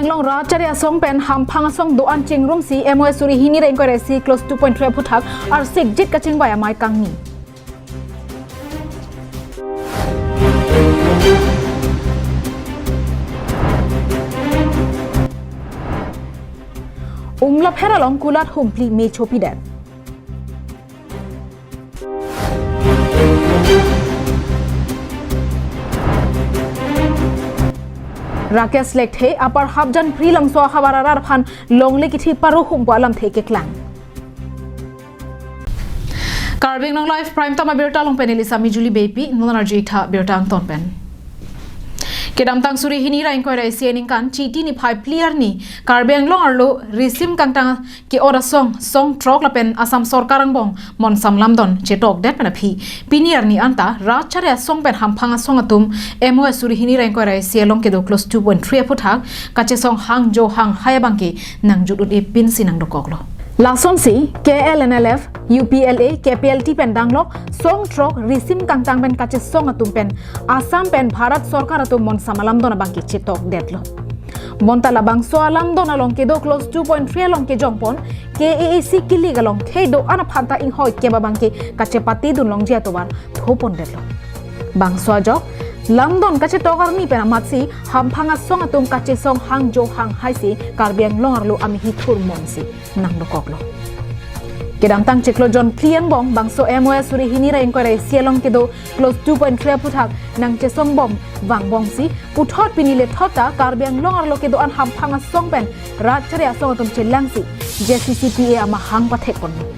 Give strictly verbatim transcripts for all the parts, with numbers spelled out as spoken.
Along Rat Chari Asong pen Hamphang Asong do-an chingrumsi M O S suri hini ra ingkoi ra isi clause two point three aphuthak arsik jit kachingvai amei kangni. Umlapher along kulat humpli me chopidet. Rakesh Lekthe apar hapjan pri langso ahavar arat aphan longle kithi paruhum pu alamthe keklang. Karbi Anglong Live Prime Time abirta along pen neli Sami Julie Beypi, non arju-ik tha birta angton pen. Kedamtang suri hini ra ingkoi ra isi aningkan Chiti niphai phli arni Karbi Anglong arlo risim kangtang ke-ot asong, song throk lapen Assam Sorkar angbong monsam lamdon chetokdet pen aphi pini arni anta Rat Chari Asong pen Hamphang Asong atum M O S suri hini ra ingkoi ra isi along kedo clause two point three aphuthak kachesong hangjo hanghai abangke nangjut un-e pinsi nangdokoklo. Lasonsi K L N L F, U P L A, K P L T pen danglok song throk risim kangtang pen kachesong atum pen Assam pen Bharat Sorkar atum monsam alamdon abangke chetokdetlo. Bonta labangso alamdon along kedo clause two point three along kejongpon K A A C kilik along khei do-an aphanta inghoi kep abangke kachepatedun longji atovar thopondetlo. Bangso ajok lamdon kachetok arni pen amatsi Hamphang Asong atum kachesong hangjo hanghaisi Karbi Anglong arlo amehi thurmonsi nangdokoklo. Kedamtang chiklo John Plian bong bangso M O S suri hini ra ingkoi ra isi along kedo clause two point three aphuthak nangchesongbom vangbomsi puthot pini lethot ta Karbi Anglong arlo kedo-an Hamphang Asong pen Rat Chari Asong atum chelangsi J C C P A amahang pathekponlo.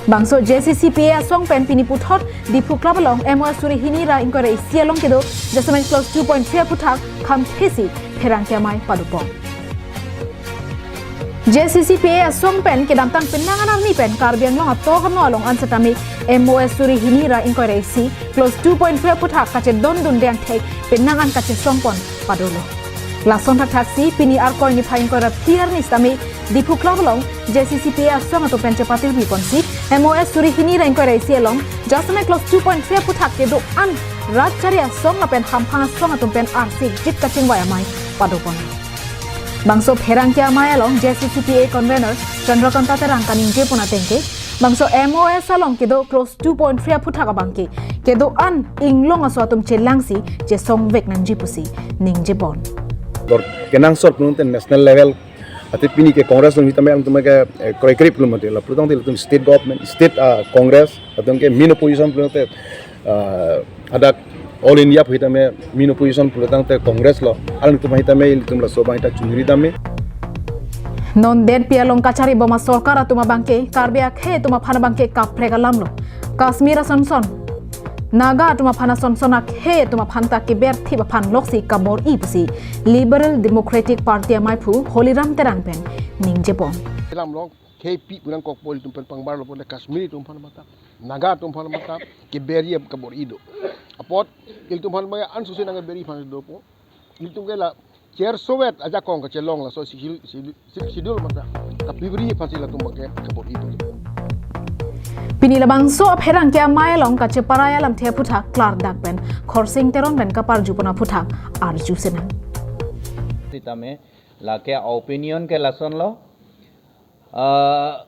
Bangso J C C P A asong pen pini puthot Diphu Club along M O S suri hini ra ingkoi ra isi along kedo jasemet clause two point three aphuthak khamkhesi pherangke amei padopon. J C C P A asong pen kedamtang penang an arni pen Karbi Anglong atok ano along an setame M O S suri hini ra ingkoi ra isi clause two point three aphuthak kachedondunde angthek penang an kachesongpon padolo. Lason thakthaksi pini Arkoi niphai ingkoi ra phli arni setame Diphu Club along J C C P A asong atum pen chepatirpiponsi M O S suri hini ra ingkoi ra isi along jasemet clause two point three aphuthak kedo-an Rat Chari Asong lapen Hamphang Asong atum pen arsik jit kachingvai amei padopon. Bangso pherangke amei along J C C P A convener Chandrakanta Terang kaningjepon atengke, bangso M O S along kedo clause two point three aphuthak abangke kedo-an inglong aso atum chelangsi chesongvek nangji pusi ningjepon. Bor kenangsot pulote national level, ate pini ke Congress along sitame alangtum ke, eh, kroikrip lo mate, lapulo tangte latum state government, state, ah, Congress, latum ke main opposition pulote, ah, hadak All India pu sitame main opposition pulo tangte Congress lo. Alangtum sitame ilitum laso abang sita chunri dame. Non detpi along kacharibom asorkar atum abangke Karbi akhei atum aphan abangke kaprek alamlo. Kashmir asonson, Naga atum aphan asonson akhei atum aphan ta keberthip aphan loksi kabor-i pusi Liberal Democratic Party amaiphu Holiram Terang pen ningjepon. Lamlo khei pi punang kokpo ilitum pen pangbarlo pon Kashmir atum aphan mata, Naga atum aphan mata keber-i kabor-i do. Apot ilitum aphan maya ansusi nangkeber-i aphan dopo. Ilitum ke la cherso vet ajakong kachelong laso schedule, schedule, schedule mata kapibri aphansi latum abangke kabor-i do. Pini labangso apherangke amei along kacheparai alamthe aphuthak klardak pen Khorsing Teron pen kaparjupon aphuthak arju sinang. Sitame lake opinion ke lasonlo. Uh,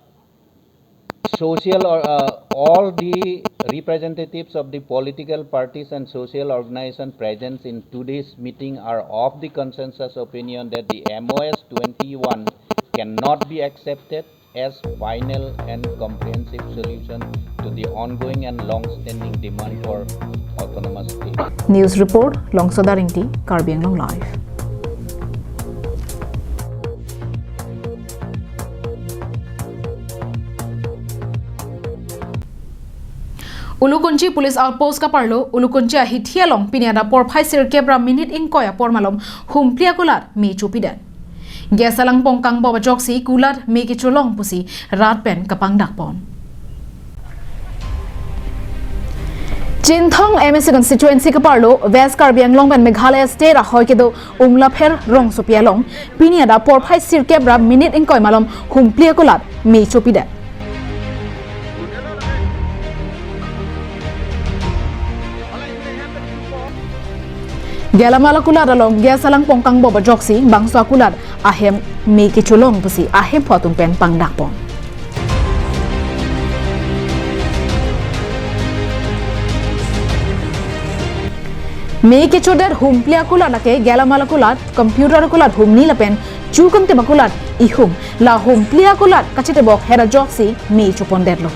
social or, uh, all the representatives of the political parties and social organization present in today's meeting are of the consensus opinion that the M O S twenty-one cannot be accepted as final and comprehensive solution to the ongoing and long-standing demand for autonomous state. News report, Longsoda Ingti, Karbi Anglong Live. Ulukunchi Police Outpost kaparlo, Ulukunchi ahithi along pini adap porphai sirkep ra minute ingkoi apor malom humpli akulat me chopidet. Gas alang pongkang bob ajoksi kulat me kecholong pusi rat pen kapangdakpon. Chinthong M A C constituency kaparlo West Karbi Anglong pen Meghalaya state ahoi kedo Umlapher rongsopi along pini adap porphai sirkep ra minute ingkoi malom humpli akulat me chopidet. Gelamal akulat along gas alang pongkang bob ajoksi bangso akulat ahem me kecholong pusi ahemphu atum pen pangdakpon. Me kechodet humpli akulat lake gelamal akulat, computer akulat humni lapen chukangtip akulat ihum. La humpli akulat kachetebok hera ajoksi me chopondetlo.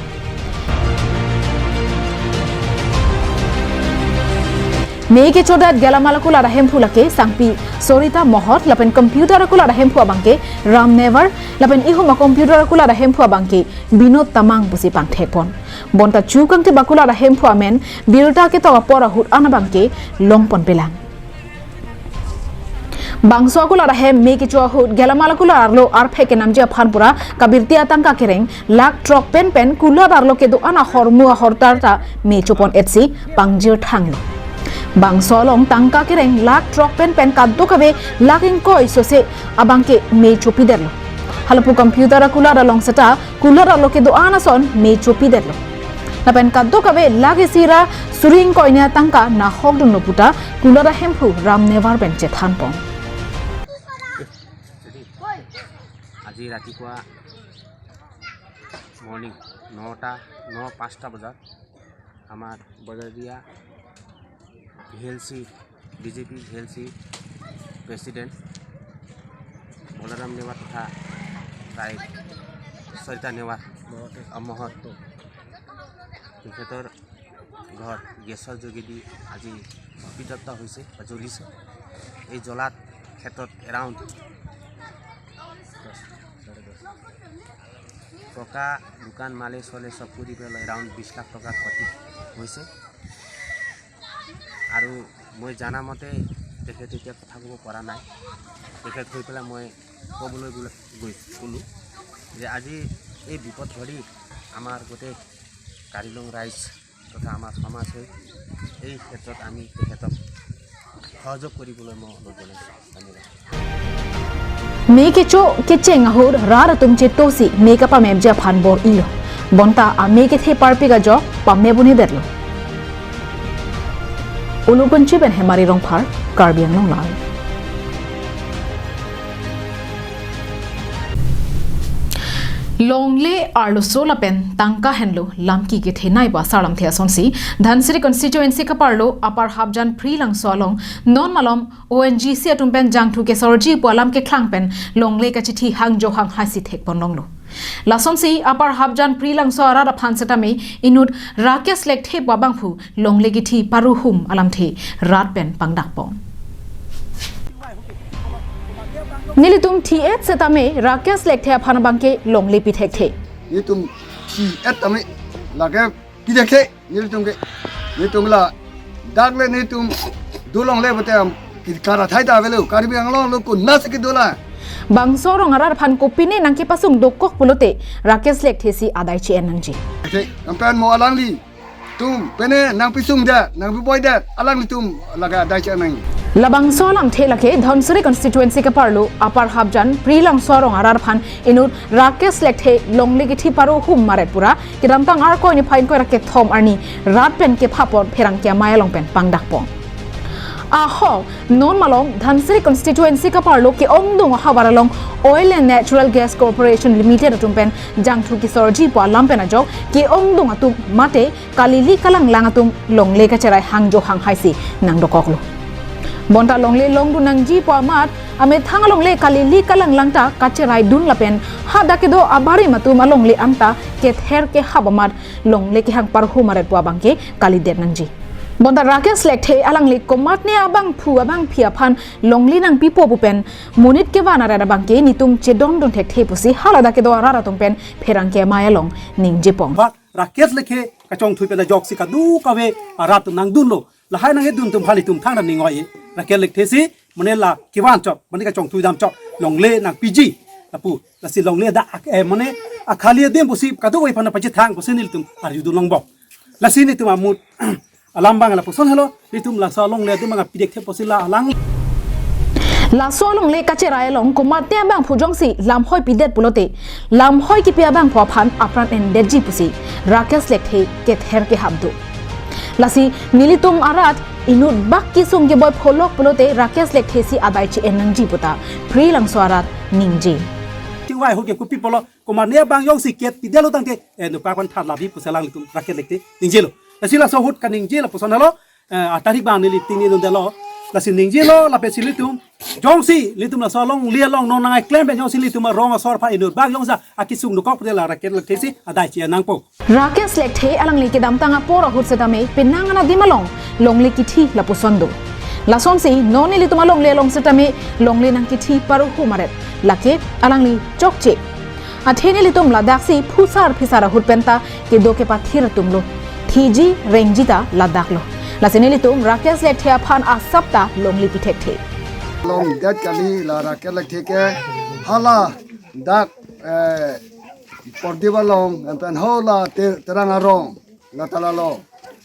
Me kechodet gelamal akulat ahemphu lake sangpi Sorita Mohot lapen computer akulat ahemphu abangke Ram Newar lapen ihum a computer akulat ahemphu abangke Binod Tamang pusi pangthekpon. Bonta chukangtip akulat ahemphu amen birta ketok apor ahut an abangke longponpelang. Bangso akulat ahem me kecho ahut gelamal akulat arlo arphek kenamji aphan pura kabirti atangka kereng lakh throk pen pen kulat arlo kedo-an ahormu ahortar ta me chopon-etsi pangjir thanglo. Bangso along tangka kereng lakh throk pen pen kadokave lakh ingkoi sose abangke me chopidetlo. Halapu computer akulat along seta kulat arlo kedo-an ason me chopidetlo. Lapen kadokave lakh isi ra suri ingkoi ne atangka nahokdunlo puta kulat ahemphu Ram Newar pen chethanpon. আজি ৰাতিপুৱা মৰ্ণিং নটা, ন পাঁচটা বজাত আমাৰ বজাৰীয়া V L C, B J P V L C president Balaram Newar তথা তাইক সৰিতা নেৱাৰ, মহত। আ, মহত তেখেতৰ ঘৰ গেছৰ যোগেদি আজি অগ্নিদগ্ধ হৈছে বা জ্বলিছে। এই জ্বলাত ক্ষেত্ৰত এৰাউণ্ড টকা, দোকান, মালে চলে চব কৰি পেলাই এৰাউণ্ড বিশ লাখ টকাৰ ক্ষতি হৈছে। আৰু মই জানা মতে তেখেত এতিয়া কথা ক'ব পৰা নাই। তেখেত হৈ পেলাই মই ক'বলৈ গৈ, গৈ ক'লোঁ যে আজি এই বিপদ ঘড়ি আমাৰ গোটেই কাৰ্বি আংলং ৰাইজ তথা আমাৰ সমাজ হৈ এই ক্ষেত্ৰত আমি তেখেতক সহযোগ কৰিবলৈ মই অনুৰোধ জনাইছোঁ। ধন্যবাদ। Me kecho kecheng ahut rat atum chetosi me kapamepji aphan bor-ilo. Bonta ame kethe parpik ajok pamep un'edetlo. Ulukunchi pen Hemari Rongphar, Karbi Anglong Live. Longle arloso lapen tangka henlo lamki kethenei pu asarlamthe asonsi Dhansiri constituency kaparlo Upper Hapjan Phri Langso along non malom O N G C atum pen jangthu kesorji pu alam kekhang pen longle kachethi hangjo hanghaisi thekponlonglo. Lasonsi Upper Hapjan Phri Langso arat aphan setame inut Rakesh Lekthe pu abangphu longle kethi paruhum alamthe rat pen pangdakpon. Nelitum thi-et setame Rakesh Lekthe aphan abangke longle pithekthe. Nelitum thi-et tame lake pithekthe, nelitum ke, nelitum la, dak le nelitum dolongle bote am, kara thai ta avelo, Karbi Anglong lo kun nasi ke dola. Bangso arong arat aphan kopine nangkepasung dokok pulote, Rakesh Lekthe si adai che-en nangji. Ke, kampen mo alangli, tum, pene nangpisung da, nangpiboi da, alanglitum lake adai che-en nang. Labangso alamthe lake Dhansiri constituency kaparlo Upper Hapjan Phri Langso arong arat aphan inut Rakesh Lekthe longle kethi paruhum maret pura kedamtang Arkoi niphai ingkoi ra kethom arni rat pen kephapon pherangke amei along pen pangdakpon. Ahok, non malom Dhansiri constituency kaparlo ke-ongdung ahavar along Oil and Natural Gas Corporation Limited atum pen jangthu kesorji pu alam pen ajok ke-ongdung atum mate kalili kalanglang atum longle kacherai hangjo hanghaisi nangdokoklo. Bonta longle longdun nangji pu amat amethang alongle kalili kalanglang ta kacheraidun lapen hadak kedo abarim atum alongle anta kether kehap amat longle kehang paruhum maret pu abangke kalidet nangji. Bonta Rakesh Lekthe alangli komatne abangphu abangphi aphan longle nangpipo pu pen monit kevan arat abangke netum chedondun thekthe pusi haladak kedo arat atum pen pherangke amei along ningjepon. Rakesh Lekthe kachongthui pen ajoksi kadokave arat nangdunlo. Lahai nangkedun atum aphan itum thangnat ning oi-e. Rakesh Lekthe si mane la kevan chot, mane kachongthui dam chot, longle nangpiji. Lapu, lasi longle dak, eh, mane akhali adim pusi kadokave aphan pachethang pusi nelitum arjudun longbom. Lasi netum amut alam abang lapuson helo, netum laso alongle adim abang pithekthe pusi la alang. Laso alongle kacherai along komatne abangphu jongsi lamhoi pidet pulote, lamhoi kipi abangphu aphan apran endetji pusi Rakesh Lekthe kether kehap do. Lasi nelitum arat Inut bak kesung keboi pholok pulote Rakesh Lekthe si adai che-en nangji puta Phri Langso arat ningje. Chingvai ahut ke kopi pulo, komat ne abang jongsi ket pidetlo tangte, eh, nupakwan tharlabi pusi alanglitum Rakesh Lekthe ningjelo. Lasi laso ahut kaningje lapuson helo, eh, atarik abang neli tingni dundelo. Lasi ningjelo, lapen si nelitum jongsi nelitum laso alongle along non nangkeklem pen jongsi nelitum arong asor aphan inut bak jongsi akesung dokok pute la Rakesh Lekthe si adai che-en nangpo. Rakesh Lekthe alangli kedamtang apor ahut setame penang anadim along longle kithi lapuson do. Lasonsi non nelitum alongle along setame longle nangkithi paruhu maret. Lake alangli chokche. Athe nelitum ladaksi phusar phisar ahut penta kedo kepathir atumlo. Thiji rengji ta ladaklo. Lasi nelitum Rakesh Lekthe aphan asap ta longle pithekthe. Longdet kali la Rakesh Lekthe ke hala dak, eh, Pordip along, anpen hala Te-, Terang arong, la ta lalo.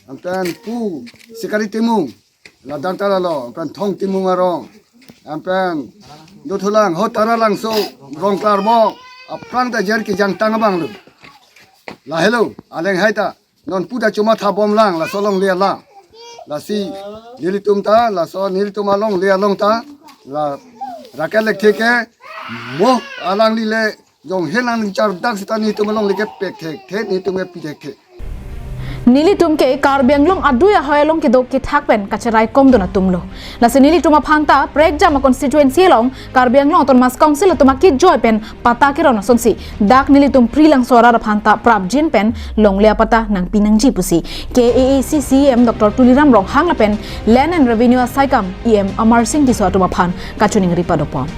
Anpen pu Sikari Timung, ladak ta lalo, anpen Thong Timung arong. Anpen dothulang ho Tara Langso, Rongklar bok, aphrang ta jer kejangtang abang lo. Lahelo, alenghai ta non pu ta chomatha bomlang, laso alongle alang. Lasi nelitum ta, laso nelitum alongle along ta, la Rakesh Lekthe ke mo alangli le jong helang ning chardak seta nelitum alongle ke pekthekthe, nelitum ke pithekthe. Nelitum ke Karbi Anglong adui ahoi along kedo kethak pen kacherai komdun atumlo. Lasi nelitum aphan ta prekjam a-constituency along Karbi Anglong Autonomous Council atum akejoi pen patta keron asonsi dak nelitum Phri Langso arat aphan ta prapjin pen longle apatta nangpi nangji pusi K A A C C E M Doctor Tuliram Ronghang lapen Land and Revenue asaikam E M Amarsing Tisso atum aphan kachiningri padopon.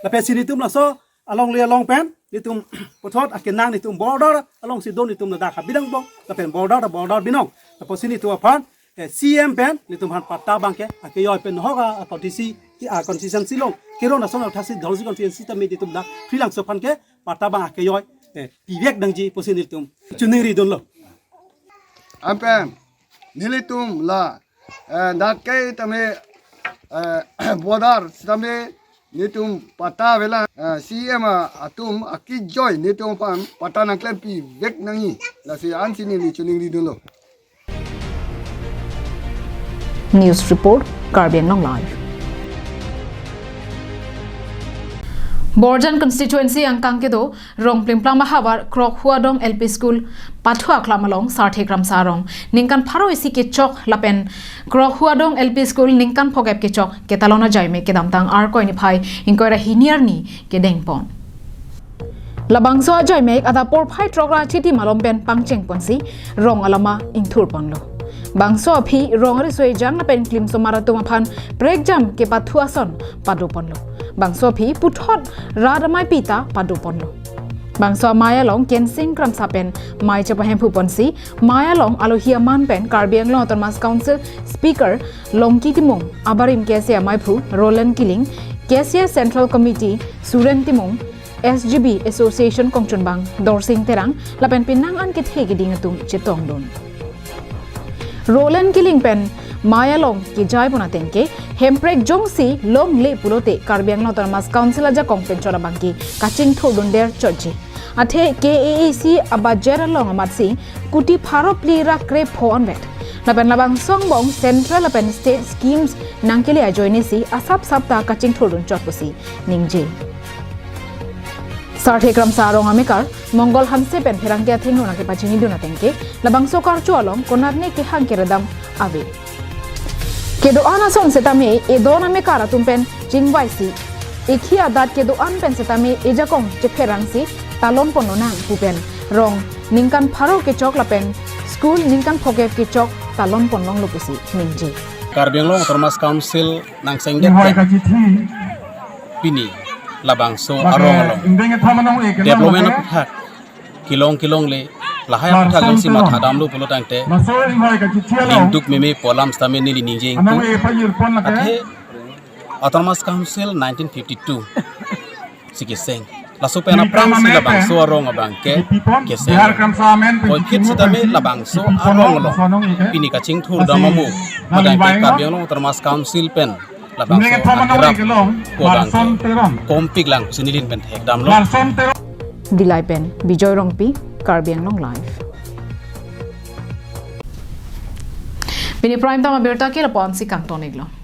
Lapen si nelitum laso alongle along pen nelitum puthot akenang nelitum border alongsi do nelitum ladak habidang bok lapen border border binong. Lapusi nelitum aphan, eh, C M pen nelitum aphan patta abang ke akejoi pen hok a-constituency, a-constituency along keron ason athasi Dholasia constituency tame nelitum dak Phri Langso aphan ke patta abang akejoi, eh, pivek nangji pusi nelitum chiningri dunlo. Anpen nelitum la, eh, dak ke tame, eh, border setame nelitum patta avelang, eh, C M atum akejoi nelitum aphan patta nangklem pivek nangji. Lasi ansi neli chiningri dunlo. News report, Karbi Anglong Live. Borjan constituency angkang kedo Rongplimplang Mahavar Krokhuadong L P School pathu aklam along Sarthe Kramsa arong ningkan pharo isi kechok lapen Krokhuadong L P School ningkan phokep kechok ketalon ajaime kedamtang Arkoi niphai ingkoi ra hini arni kedengpon. Labangso ajaime adap porphai throk ra chiti malom pen pangchengponsi rong alama ingthurponlo. Bangso aphi rong ariso ejang lapen klimsomar atum aphan prekjam kepathu ason padoponlo. Bangso aphi puthot rat amei pita padoponlo. Bangso amei along Kensing Kramsa pen mei chepahemphuponsi mei along alohi aman pen Karbi Anglong Autonomous Council Speaker Longki Timung, abarim K S A ameiphu Roland Killing, K S A Central Committee Suren Timung, S G B Association kongchunbang Dorsing Terang lapen penang an kethe keding atum chetongdun. Roland Killing pen mei along kejaipon ateng ke hemprek jongsi longle pulote Karbi Anglong Autonomous Council ajakong pen chot abang ke kachingthurdun der chotji. Athe K A A C a-budget along amatsi kuti pharo phli ra krepho anvet. Lapen labangso angbong central lapen state schemes nangkele ajoinesi asap sap ta kachingthurdun chot pusi ningje. Sarthe Kramsa arong amekar Mongol Hanse pen pherangke athengno nangkepachinidun ateng ke labangso karcho along konatne kehang keredam ave. Kedo-an ason setame edon amekar atum pen chingvaisi, ekhi adat kedo-an pen setame ejakong chepherangsi talonponlonang pu pen rong ningkan pharo kechok lapen school ningkan phokep kechok talonponlonglo pusi ningje. Karbi Anglong Autonomous Council nangsengdet pen pini labangso arong along development aputhak kelong kelongle, lahai aputhak jongsi mathadamlo pulo tangte, ning duk meme pu alam setame neli ningje ingtung. Athe Autonomous Council nineteen fifty-two si keseng. Laso pen aphrangsi labangso arong abang ke keseng. Koiphit setame labangso arong along pini kachingthurdam amo, pu tangte Karbi Anglong Autonomous Council pen labangso angkerap ko abang ke kompiklang pusi neli pen thekdamlo. Dillai pen Bijoy Rongpi, Karbi Anglong Live. Pini Prime Time abirta ke lapu-ansi kangton-iklo.